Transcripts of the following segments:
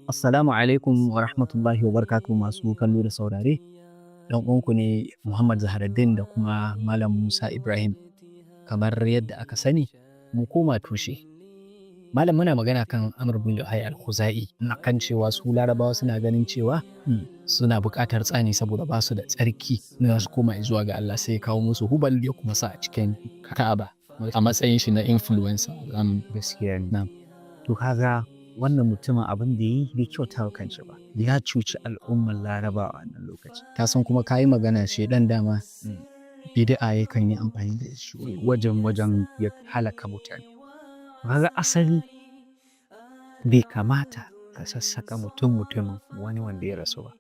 Assalamu alaikum wa rahmatullahi wa barakatuhu, masu kallo da saurare. Dan uwanku ne Muhammad Zaharaddin da kuma Malam Musa Ibrahim. Kamar yadda aka sani, mu koma tushe. Malam, muna magana kan Amr bin Luhai al-Khuzai, kan cewa su Larabawa suna ganin cewa suna buƙatar tsani saboda ba su da tsarki na su koma zuwa ga Allah, sai ya kawo musu Hubal ya kuma sa a cikin Ka'aba a matsayin shi na influencer. Gaskiya ne. Na'am. To kaga wannan mutumin, abin da yi bai kyauta wa kanshi ba. Ya cuci al'ummar Larabawa a wannan lokaci. Ka san kuma kayi magana, shedan dama bid'a yakan yi amfani da shi wajen ya halaka mutane. Kaga asali bai kamata ka sassaka mutum mutumin wani wanda ya rasu ba.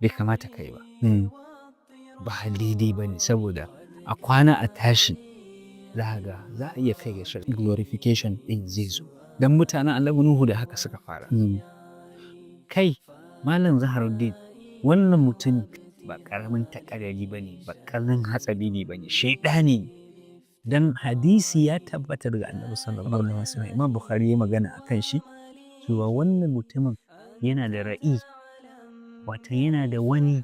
Bai kamata ka yi ba. Ba daidai ba ne, saboda a kwana a tashi za ga za a iya kai ga shirka. Glorification. Ɗin zai zo. Don mutanen Annabi Nuhu da haka suka fara. Kai, Malam Zaharuddin, wannan mutum ba ƙaramin taƙadari ba ne, ba ƙaramin hatsabibi ba ne, shaiɗani ne. Don hadisi ya tabbata daga Annabi sallallahu alaihi wasallam, Imam Bukhari ya magana a kan shi, cewa wannan mutumin yana da ra'i, wato yana da wani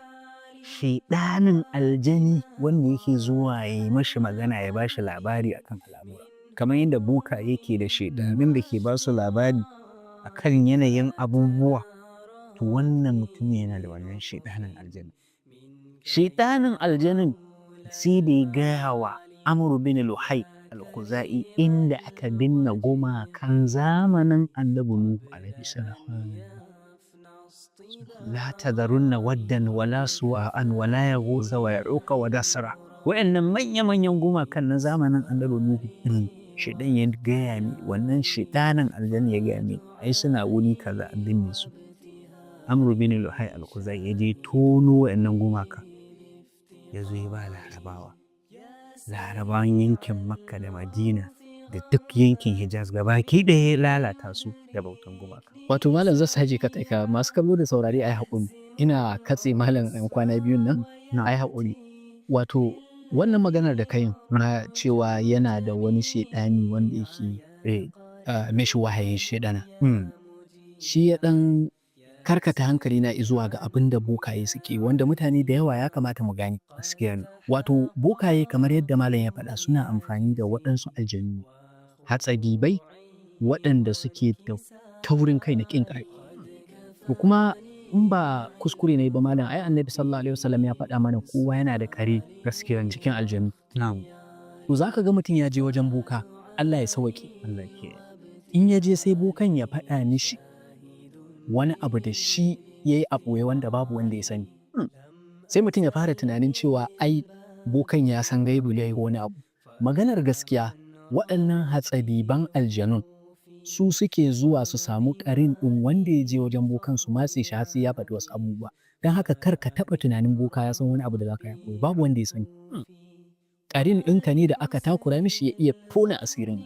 shaiɗanin aljani wanda yake zuwa ya yi mashi magana, ya ba shi labari akan al'amura. Kamar yadda boka yake da shaiɗanun da ke ba su labari akan yanayin abubuwa, to wannan mutumin yana da wannan shaiɗanin aljani. Shaiɗanin aljanin sai da ya gaya wa Amr bin Luhai al-Khuzai inda aka binne gumakan zamanin Annabi Nuhu alaihi salam. La tadharunna waddan wala suwa'an wala yaghutha wa ya'uqa wa nasra. Wa'annan manya-manyan gumakan na zamanin Annabi Nuhu. Shaiɗan ya gaya mi, wannan shaiɗanin aljani ya gaya mi, ai suna wuri kaza an binne su. Amr bin Luhai al-Khuzai ya je tono wa'annan gumaka. Ya zo ya ba Larabawa. Larabawan yankin Makka da Madina da duk yankin Hijaz gabaki ɗaya ya lalata su da bautan gumaka. Wato malam, zan saje ka ka masu kallo da saurare, ai haƙuri. Ina katse malam ɗan kwana biyun nan, ai haƙuri. Wato wannan maganar da kayin na cewa yana da wani shaiɗani wanda yake mishi wahayin shaiɗana. Shi ya ɗan karkata hankali na zuwa ga abin da bokaye suke, wanda mutane da yawa ya kamata mu gane. Gaskiya ne. Wato bokaye, kamar yadda malam ya faɗa, suna amfani da waɗansu aljanu hatsabibai waɗanda suke da taurin kai na ƙin ƙari. To kuma in ba kuskure ne ba malam, ai Annabi sallallahu alaihi wasallam ya faɗa mana kowa yana da kare Gaskiya ne. cikin aljanu. Na'am. To za ka ga mutum ya je wajen boka, Allah ya sauwaƙe. Allah ke. In ya je, sai bokan ya faɗa mishi wani abu da shi ya yi a ɓoye wanda babu wanda ya sani. Sai mutum ya fara tunanin cewa ai bokan ya san gaibu ya yi wani abu. Maganar gaskiya, waɗannan hatsabiban aljanun su suke zuwa su samu ƙarin ɗin wanda ya je wajen bokan, su matse shi har sai ya faɗi wasu abubuwa. Don haka kar ka taɓa tunanin boka ya san wani abu da za ka yi a ɓoye, babu wanda ya sani. Ƙarin ɗinka ne da aka takura mishi ya iya tona asirin.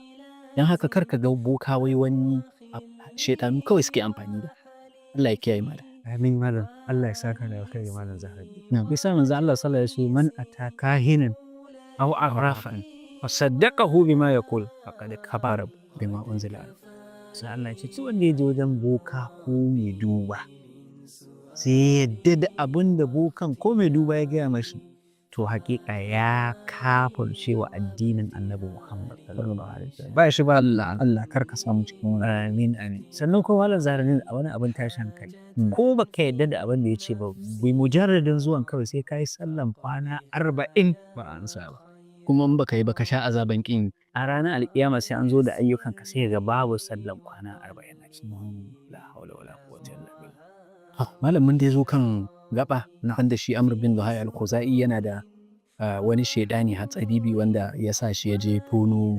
Don haka kar ka ga boka wai wani shaiɗanu kawai suke amfani da. Allah ya kiyaye, malam. Amin, malam. Allah ya saka da alkhairi, malam Zahraddeen. Na'am. Bisa manzo Allah sallallahu alaihi wasallam, man ata kahinan aw arrafan fa saddaqahu bima yaqul faqad kafara bima unzila. Sai Allah ya ce duk wanda ya je wajen boka ko mai duba, sai ya yadda da abin da bokan ko mai duba ya gaya mashi, to haƙiƙa ya kafirce wa addinin Annabi Muhammad sallallahu alaihi wasallam. Ba shi ba Allah, Allah kar ka samu cikin wannan. Amin, amin. Sannan kuma malam Zahraddeen, a wani abin tashin hankali. Ko baka yadda da abin da ya ce ba, bi mujarradin zuwan kawai sai ka yi sallan kwana 40 ba a ansa ba. Kuma in baka yi ba, ka sha azaban ƙin. A ranar alƙiyama sai an zo da ayyukanka, sai ga babu sallan kwana 40 a ciki. La haula wala quwwata illa billah. Malam, mun dai zo kan gaba wanda shi Amr bin Luhai al-Khuzai yana da wani shaidani hatsabibi wanda ya sa shi ya je tono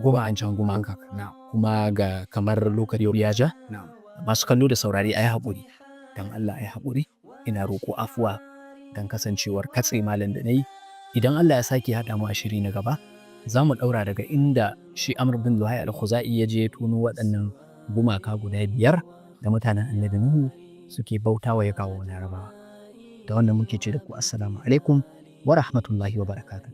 guma'ancan gumaka. Kuma ga kamar lokaci ya ja. Masu kallo da saurari, a yi haƙuri. Don Allah a yi haƙuri. Ina roƙo afuwa don kasancewar katse malam da na yi. Idan Allah ya sake haɗa mu a shiri na gaba, za mu ɗaura daga inda shi Amr bin Luhai al-Khuzai ya je ya tono waɗannan gumaka guda biyar da mutanen Annabi Nuhu suke bautawa, ya kawo Larabawa. Da wannan muke ce da ku assalamu alaikum wa rahmatullahi wa barakatuh.